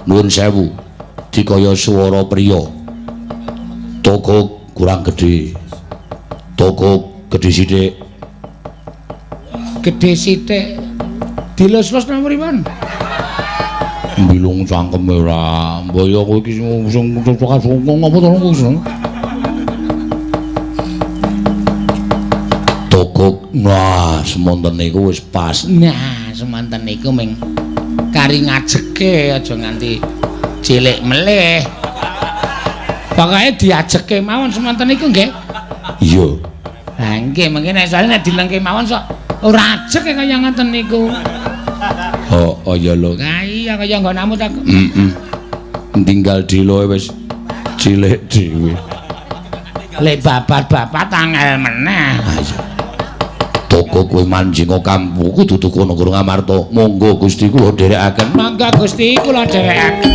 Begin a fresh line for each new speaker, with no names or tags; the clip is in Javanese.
Nuwun sewu. Dikaya swara priya. Togok kurang gedhe. Togok gedhe sithik.
Gedhe sithik. Dilus-lus napa pripun?
Mbilung cangkeme ora. Mbaya kowe iki sing ngapa to kowe? Togok. Nah, semonten niku wis pas.
Nah, semonten niku ming kari ngajeke aja nganti cilik melih. Pokoke diajeke mawon semonten niku nggih.
Iya.
Lah nggih, mengke nek soalé nek dilengke mawon sok ora ajek kaya ngoten niku.
Oh, oh ya lho.
Lah iya kaya nggonamu ta.
Heeh. Tinggal diloe wis cilik dhewe.
Lek babat-babat angel meneh.
Ha iya. Toko kowe manjinga kampu kudu tuku negara Ngamarta. Monggo Gusti kula dherekaken.
Monggo Gusti kula dherekaken.